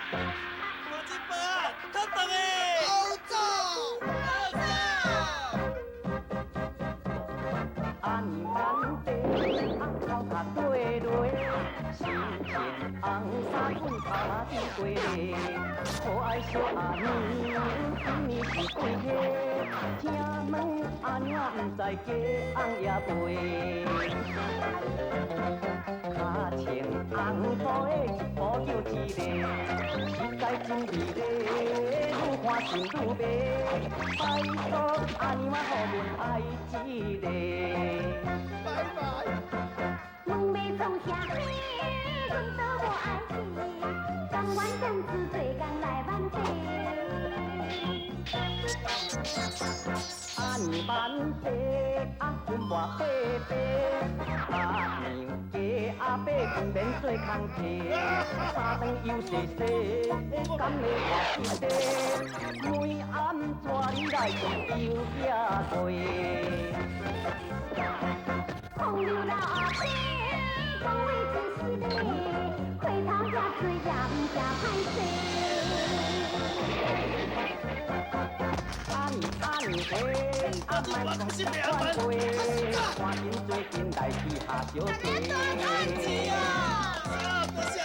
我这包啊，较重的。好走，好走。阿娘万地，阿头壳对落，心情红衫滚头仔过咧，可爱小阿娘，今年是几岁？请问阿娘毋知鸡红也袂？尻穿红布的一步就一个，实在真美丽，愈看心愈迷。拜托阿娘啊，予阮爱一个。拜拜。问欲创啥货，阮都无爱去，甘愿踮此做工来挽茶。阿娘万地，阿阮无白白，阿娘加阿伯不免做工课，三顿又细细，敢会偌记得？每暗带你来上油饼粿。风流老阿伯，讲话真实咧，回头遐济也毋惊歹势。阿娘阿娘嘿，阿莫讲这款话，赶紧做阵来去下小茶。钱啊！多谢。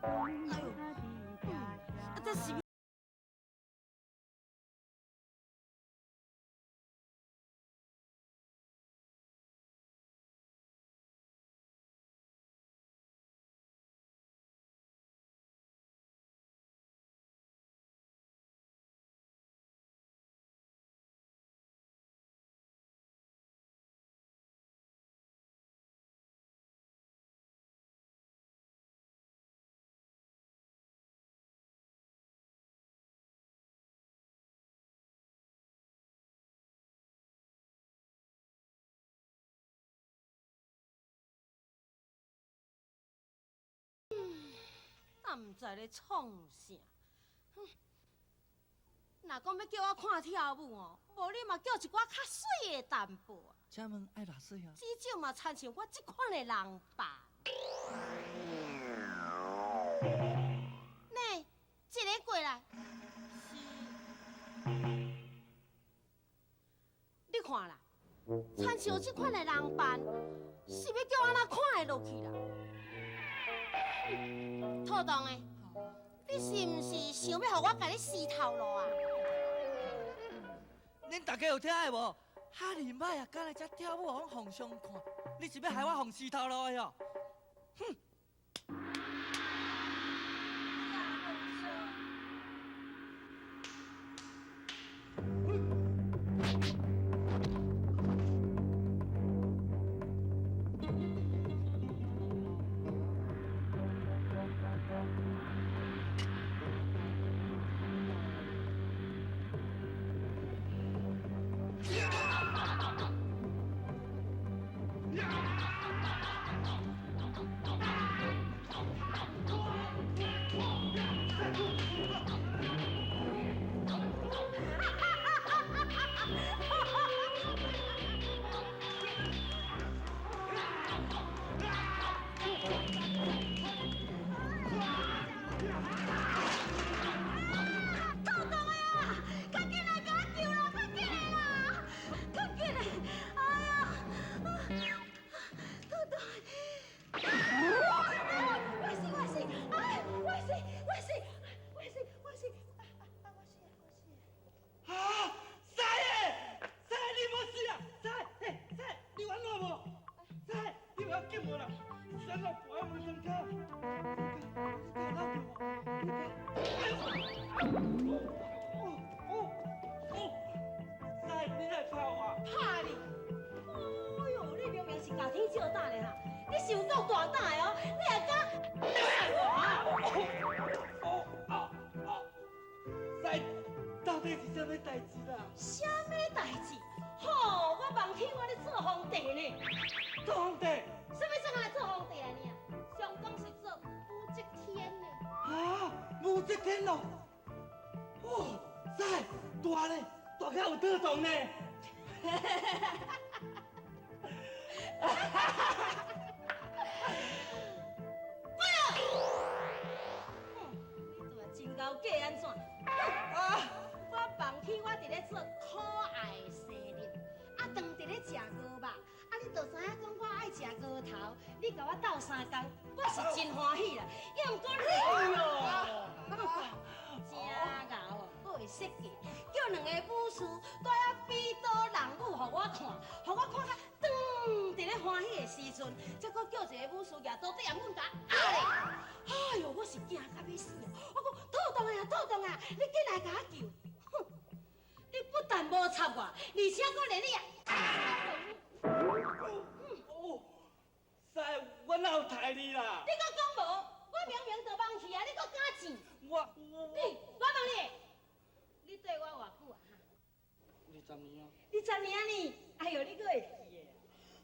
哎呦，啊，这是。也毋知咧创啥。哼，若讲欲叫我看跳舞哦，无你嘛叫一寡較媠的淡薄。請問愛偌媠啊？至少嘛親像我這款的人吧。呢，這个過來。是。你看啦，親像這款的人扮，是欲叫我按怎看會落去啦？套動的，你是毋是想欲予我共你撕頭路啊？恁大家有聽的無？哈爾歹啊，敢來遮跳舞，予阮皇上看，你是欲害我予人撕頭路的哦？哼！套動的啊！較緊來共我救啦！較緊來啦！較緊來！膽咧哈！你是有夠大膽的哦！你也敢？師，到底是啥物代誌啦？啥物代誌？吼！我夢起我咧做皇帝呢。做皇帝？啥物怎來做皇帝啊你啊？上講是做武則天呢。啊，武則天哦！哦，師，大咧，大甲有倒動呢。滾啦！你做真𠢕假按怎？啊！我夢起我佇咧做可愛的生日，啊，當佇咧食鵝肉，啊，你就知影講我愛食鵝頭，你共我鬥相共，我是真歡喜啦。抑毋過你哦，真𠢕哦，閣會設計，叫兩个武士帶遐比刀弄武，予我看，予我看甲當佇咧歡喜的時陣，才閣叫一个武士舉刀對暗阮共壓咧。哎喲，我是驚甲欲死哦！我講土動啊，土動啊，你緊來共我救！哼，你不但無插我，而且閣連你也。哦，師，我哪有刣你啦？你閣講無？我明明就夢去啊，你閣敢糋？我你，我問你，你綴我偌久啊？20年啊。20年啊呢？哎喲，你閣會記的？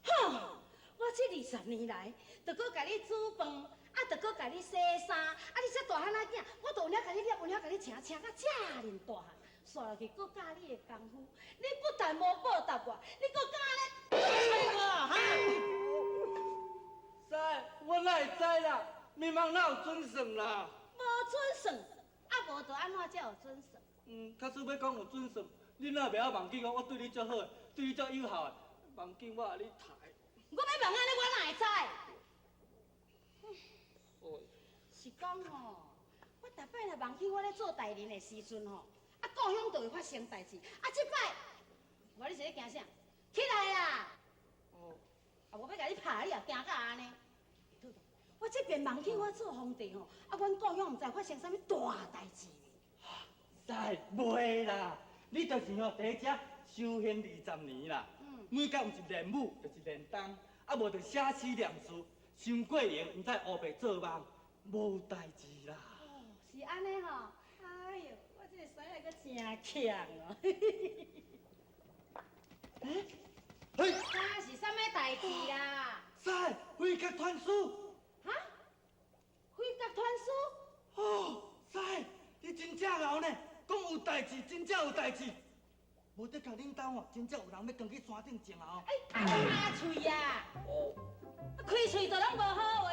吼！我這20年來，就閣共你煮飯，啊，就閣共你洗衫，啊，你這大漢仔囝，我都有影共你捏，有影共你請，請到這爾大漢，煞落去閣教你的功夫，你不但無報答我，你閣敢按呢揣我哈？師，我哪會知啦？迷茫哪有準算啦？無準算，啊無就按怎才有準算？嗯，假使欲講有準算，你哪袂曉忘記講我對你足好，對你足友好的，夢見我予你刣。我欲問按呢，我哪會知？是講吼，我逐擺若夢起我咧做大人的時陣吼，啊故鄉就會發生代誌。啊這擺，我你是咧驚啥？起來啦！哦，啊無欲共你拍，你也驚甲按呢？我這邊夢起我做皇帝吼，啊阮故鄉毋知發生啥物大代誌。師，袂啦，你就是吼佇遮修行20年啦，每工毋是練武就是練功，啊無就寫詩念書，傷過閒，毋知烏白做夢，無代誌啦。哦，是按呢吼。哎喲，我這個師奶閣真強哦。欸？嘿。啥是啥物代誌啦？師，飛鴿傳書。哈？飛鴿傳書？哦，師，你真正𠢕呢，講有代誌，真正有代誌。無的確恁兜哦，真正有人欲扛去山頂種啊！哎，阿喙啊！哦，開喙就攏無好話，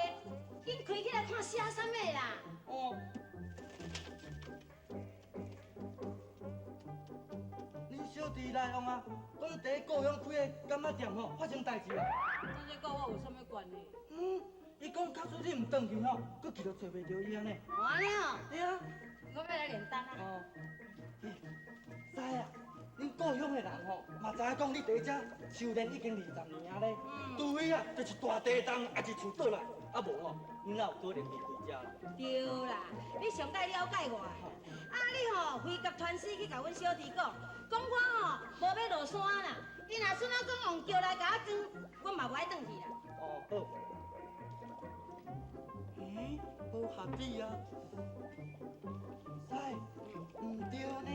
緊開起來看寫啥物啦？哦。恁小弟來往啊，講佇故鄉開的柑仔店吼，發生代誌啦。這個佮我有啥物關係？嗯，伊講假使你毋轉去吼，閣去都揣袂著伊按呢。按呢哦。對啊。我欲來練功啊。哦。師啊。恁故鄉的人吼，嘛知影講你佇遮修煉已經20年啊咧，除非啊，就是大地動，抑是厝倒來，啊無吼，你哪有可能離開遮啦？對啦，你上蓋了解我的。啊，你吼飛鴿傳書去共阮小弟講，講我吼無欲落山啦。伊若準仔講用轎來共我扛，我嘛無愛轉去啦。哦，好。欸，無合理啊！師，毋對呢。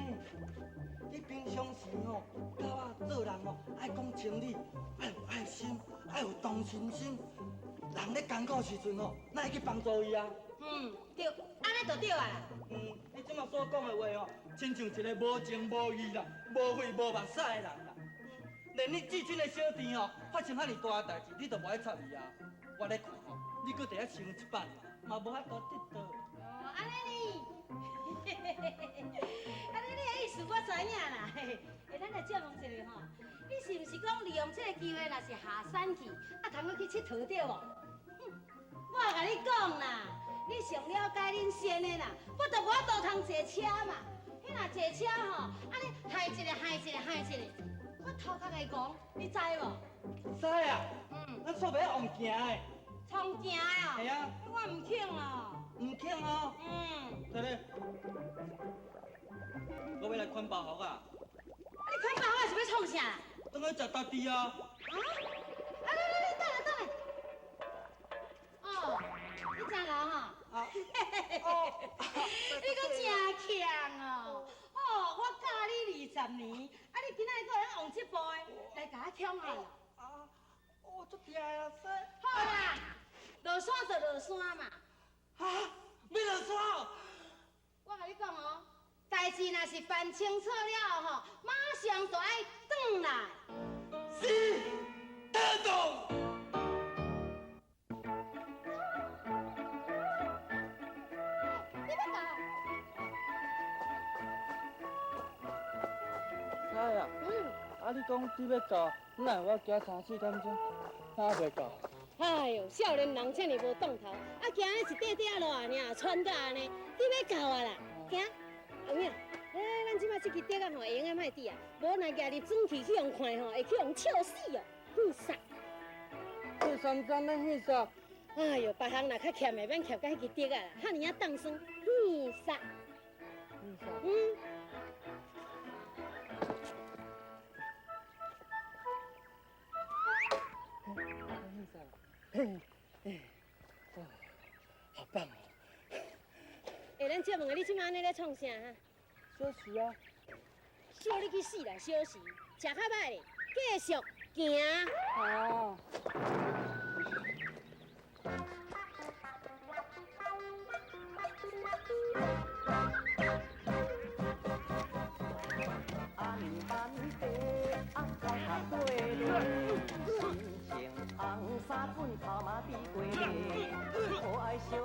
你平常時吼，教我做人吼，愛講情理，愛有愛心，愛有同情心。人咧艱苦時陣吼，咱會去幫助伊啊。嗯，對，按呢就對啊啦。嗯，你這馬所講的話吼，親像一个無情無義啦、無血無目屎的人啦。連你至親的小弟吼，發生遐爾大的代誌，你都無愛插伊啊？我咧看吼，你閣佇遐想一百年，嘛無法度得到。哦，按呢呢。按呢你的意思我知影啦。欸，咱來借問一下吼，你是毋是講利用這个機會，若是下山去，啊，通閣去𨑨迌對無？我共你講啦，你上了解恁先的啦，我就無法度通坐車嘛。彼若坐車吼，按呢害一个害一个害一个，我頭殼會戇，你知無？知啊。嗯。咱煞袂曉用行的。創行的哦。係啊。我毋肯哦。毋肯哦。嗯。對咧。我欲來款包袱啊！啊，你款包袱是欲創啥？轉去食家己啊！啊？啊，你等下等下，三楼吼。啊。哦。你阁真强哦！哦，我教你20年，啊，你今仔日阁会晓用这步的，来共我抢啊！啊，我足疼啊，师。好啦，落山就落山嘛。啊，欲落山？我共你讲哦，代志若是办清楚了后吼，马上就爱转来。是，听懂。你欲到？师啊，啊你讲你欲到，哪会我行三四点钟，哪袂到？哎哟，少年人遮尔无当头，啊行咧一块块仔路尔，喘甲按呢，你欲到啊啦？行，有影？欸，咱这摆这支竹仔吼，会用得莫滴啊，无若举入砖去去予看吼，会去予笑死哦，戏煞。这三针咧戏煞。哎哟，别项若较欠的，免欠甲彼支竹仔啦，遐尔仔冻酸，戏煞。戏煞。嗯。嘿，哎，哦，好棒哦！欸，咱借问下，你这摆按呢咧创啥哈？小时啊。小你去死啦！小时，食较歹咧，继续行。哦。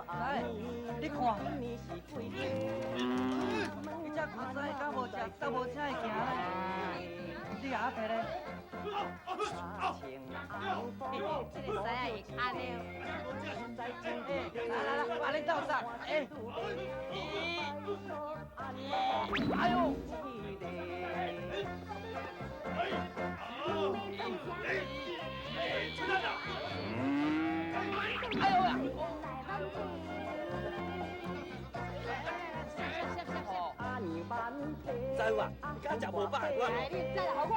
来，你看，你这裤子敢无食，敢无车会行咧？你也摕咧？这个师仔会按呢。来来来，我来斗相。哎，哎呦！哎呦呀！知无？你敢食无饱？我。来，你再来予我。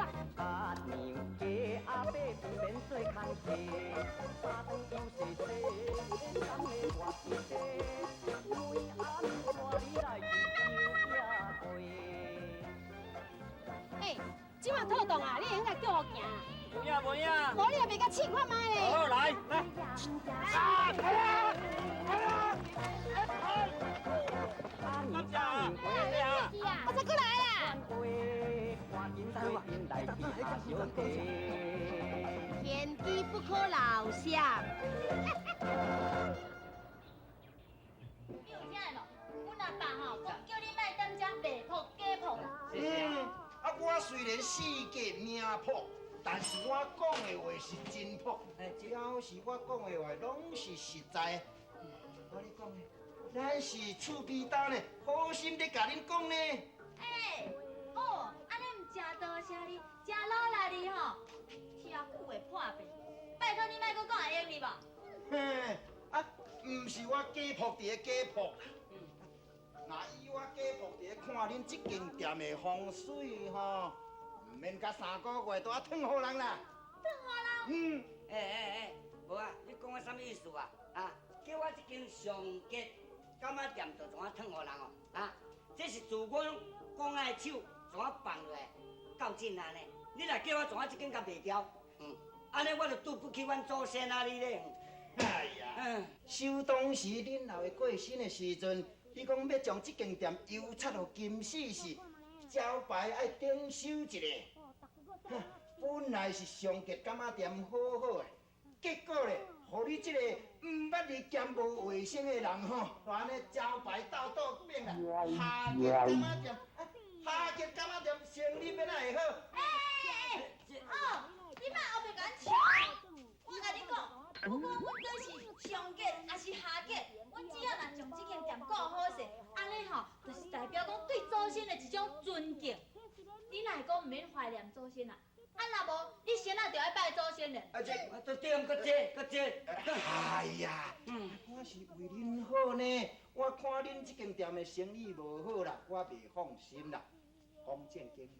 欸，这马套动啊，你会用共叫我行。有影无影？无你也袂共试看觅咧。好，来来。啊！来啊！来啊！来啊！我再过来啦。天机不可漏泄。你有听无？阮阿爸吼讲叫你莫踮遮卖噗假噗啦。嗯，啊，我虽然世界名噗，但是我讲的话是真噗，只要是我讲的话，拢是实在。我咧讲的，咱是厝边搭呢，好心咧共恁讲呢。欸，哦，按呢毋真多谢你，真努力你吼，听久会破病。拜托你莫阁讲会用哩无？嘿，啊，毋是我假噗伫咧假噗。若以我假噗伫咧看恁这间店的风水吼，毋免甲3个月都爱褪予人啦。褪予人？嗯。欸，无啊，你讲我啥物意思啊？啊，叫我这间上杰柑仔店就怎啊褪予人哦？啊，这是自阮公仔的手怎啊放落来，到这按呢？你若叫我怎啊这间共卖掉？嗯，按呢我就对不起阮祖先啊你咧。哎呀，想当时恁老爸过身的时阵，你讲欲将这间店油漆予金丝丝，招牌爱顶修一下。本来是上杰柑仔店好好的，结果咧，予你这个毋捌字兼无卫生的人吼，按呢招牌倒倒变啦。下杰柑仔店，下杰柑仔店生意欲哪会好？哦，你莫后壁共阮笑。我共你讲，不管阮这是上杰抑是下杰，阮只要若将这间店顾好势，按呢吼，就是代表讲对祖先的一种尊敬。你若会讲毋免怀念祖先啊？啊，若无，你先仔就爱拜祖先咧。啊，这，对，阁这，阁这。哎呀，我是为恁好呢。我看恁这间店的生意无好啦，我袂放心啦。讲正经，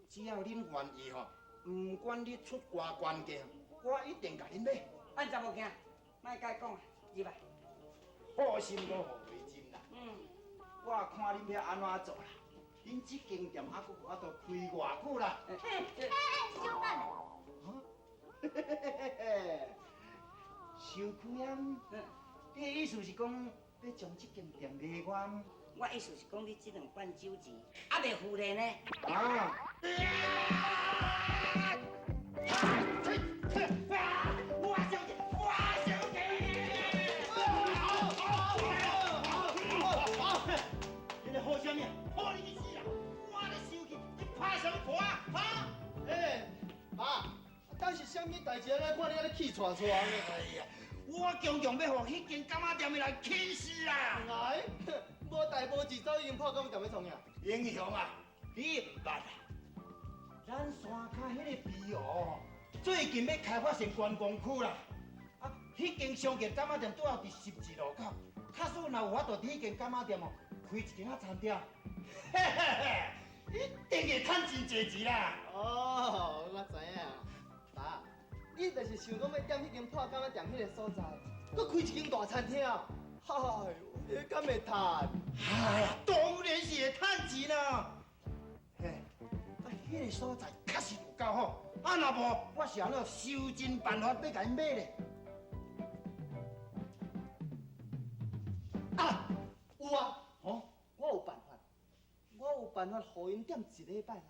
只要恁愿意吼，毋管你出偌悬价，我一定共恁买。按怎无惊？莫佮讲，入来。好心阁予袂尽啦。我看恁欲按怎做啦？恁這間店猶閣有法度開偌久啦？欸欸，小等下。收開啊！你的意思是講欲將這間店賣我？我意思是講你這兩罐酒錢猶未付咧呢。啊！我小姐，我小姐！你咧好啥物？好你去死啦！我咧生氣，你拍啥物破啊？哈！欸，爸，當是啥物代誌？來看你按呢氣喘喘的。哎呀，我強強欲予彼間柑仔店的人氣死啦！哎，無代無誌，早已經破柑仔店欲創啥？英雄啊，你毋捌啊？咱山跤彼个碧湖，最近欲開發成觀光區啦。啊，彼間上傑柑仔店拄好佇十字路口，假使若有法度佇彼間柑仔店哦，開一間仔餐廳，嘿嘿嘿，一定會趁真濟錢啦。哦，我知影。爸，你就是想講欲踮彼間破柑仔店彼個所在，閣開一間大餐廳啊？哎喲，彼敢會趁？哎呀，當然是會趁錢啦。嘿，啊，彼個所在確實有夠好，啊，若無我是按怎想盡辦法欲共𪜶買咧？啊，有啊，哦，我有辦法，我有辦法，予𪜶踮一禮拜內，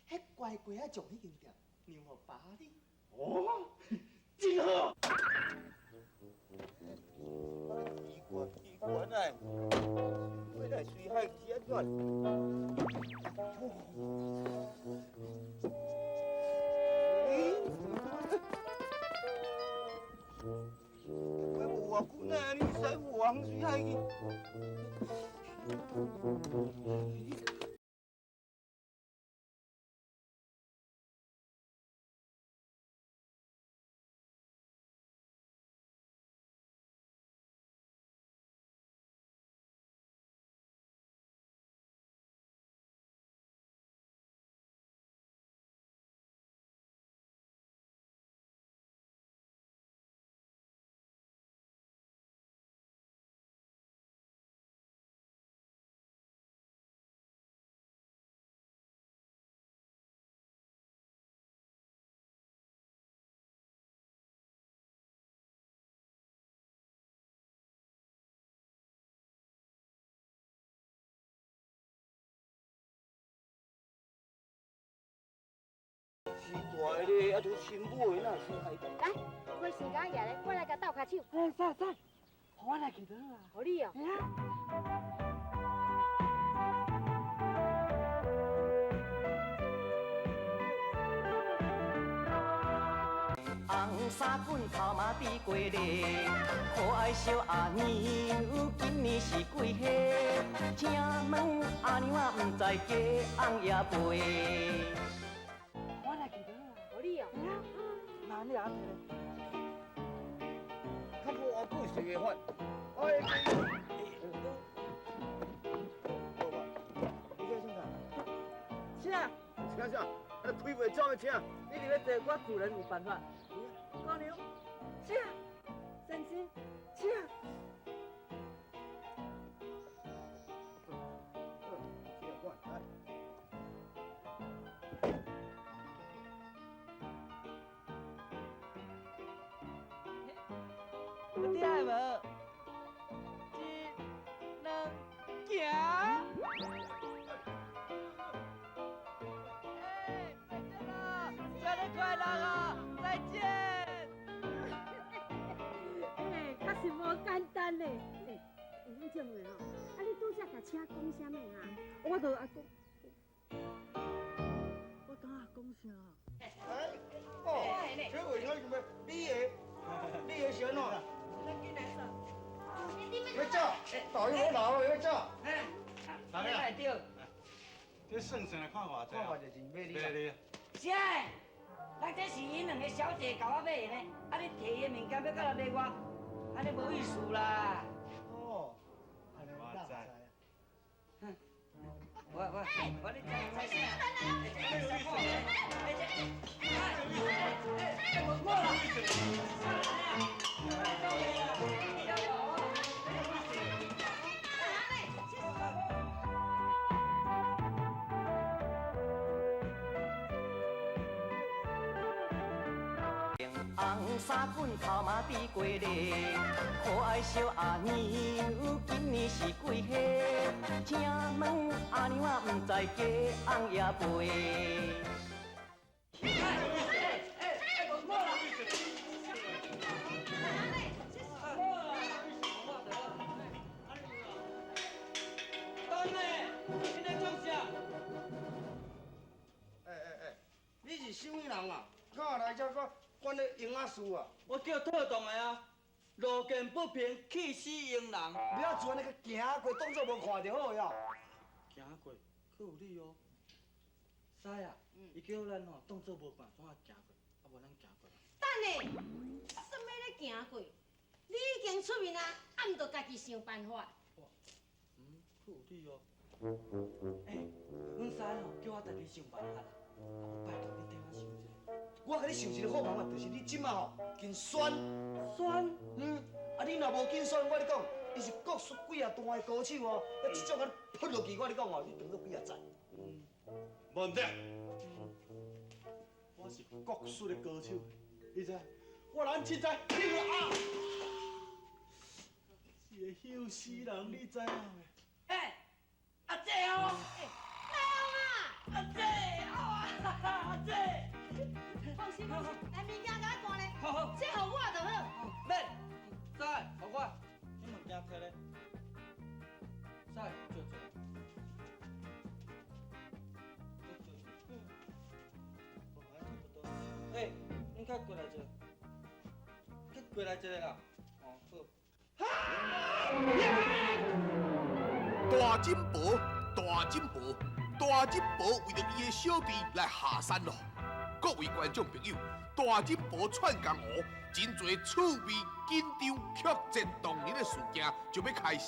彼乖乖仔將彼間店讓予爸你。哦，真好。奇怪奇怪啊！欲來隨海是按怎？我無偌久呢，你使往隨海去？奇怪咧，啊，这新买的哪是海？來，開時間舉咧，我來共鬥跤手。欸，使使，予我來去就好啊。予你哦。嘿啊。紅衫棍頭嘛滴過咧，可愛小阿娘，今年是幾歲？請問阿娘啊，毋知嫁翁也袂。我來去就好啊。予你哦。嘿啊。那你也摕。較無偌久是會發。哎，你這啥？請。請啥？啊，開袂走的請。你佇咧坐，我自然有辦法。姑娘，請，先生，請。有聽無？一、兩、行！欸，再見啦！生日快樂啊！再見。欸，確實無簡單咧。欸，阮姐妹吼，啊你拄才共車講啥物啊？我著愛講，我剛仔講啥？哎，哦，這為啥想欲你的？你的是按怎？欲走，大鱼好老哦，欲走。哎，哪会對？這算算來看偌濟？看偌濟錢買你買你。啥？人這是𪜶兩个小姐共我買的呢，啊你提伊的物件欲過來賣我，按呢無意思啦。哦，按呢我知。我你知知啥？哎，這，哎，無我啦。紅衫棍頭嘛佇過咧，可愛小阿娘，今年是幾歲？請問阿娘啊，毋知雞翁也袂。等咧，你咧创啥？欸欸欸，你是啥物人啊？敢來遮閣管咧閒仔事啊？我叫套動的啊，路見不平，氣死傭人。你啊做按呢閣行過，當作無看著好呀。行過，閣有理哦。師啊，伊叫咱吼當作無看，怎啊行過？啊無咱行過。等下，啥物咧行過？你已經出面啊，啊毋著家己想辦法。嗯，閣有理哦。欸，阮師吼叫我家己想辦法啦。啊，無拜託你替我想一下。我共你想一个好辦法，就是你這馬吼緊選。選？嗯，啊你若無緊選，我跟你講，伊是國術幾啊段的高手哦，啊這種共你噴落去，我跟你講哦，你當做幾啊載。嗯，無毋對，我是國術的高手，你知？我人凊彩，啊！是會休死人，你知影袂？欸，阿姐哦，大王啊！阿姐哦，阿姐。放心放心，來物件共我趕咧，好好，這予我就好。免，師，予我，這物件摕咧。師，借一下。借一下。欸，你較過來一下，較過來一下啦。哦，好。大金婆，大金婆，大金婆為著伊的小弟來下山咯。各位觀眾朋友，大金婆竄江湖，真濟趣味、緊張、曲折動人的事件就欲開始。